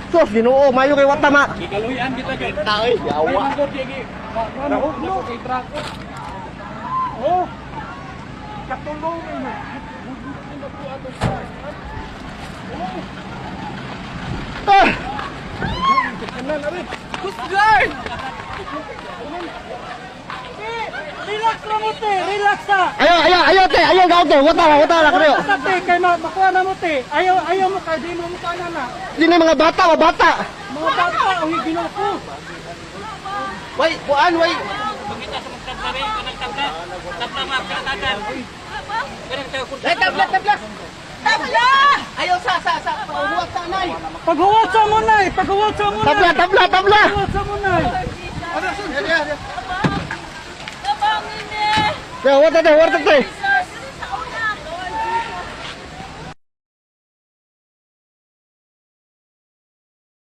Sus, Ginoo, mayo kay wata ma. Gikaluyan kita gyud. Taoy, yawa. Kay truck. Oh. Katulong mo. Ah! Guard! Relax lang mo, te. Relax ta. Ayo, ayo, ayo te, ayo gaw te, wata ra, wata ra kayo. Relax ta, te. Kay makuha na mo, te. Ayaw, ayaw mo kay di mo mukha na na. Di na mga bata, mga bata. Mga bata, ang ginoo ko. Way, kuan way. Pagkita sa mga tabla rin, kanang tabla. Tabla mga kanang. Kanang tabla. Ay, tabla, tabla. Tabla! Ayaw sa huwat sa anay. Paghuwat sa mo na eh. Paghuwat sa mo na. Tabla, tabla, tabla. Paghuwat sa mo na eh. Kaya wata te, wata te.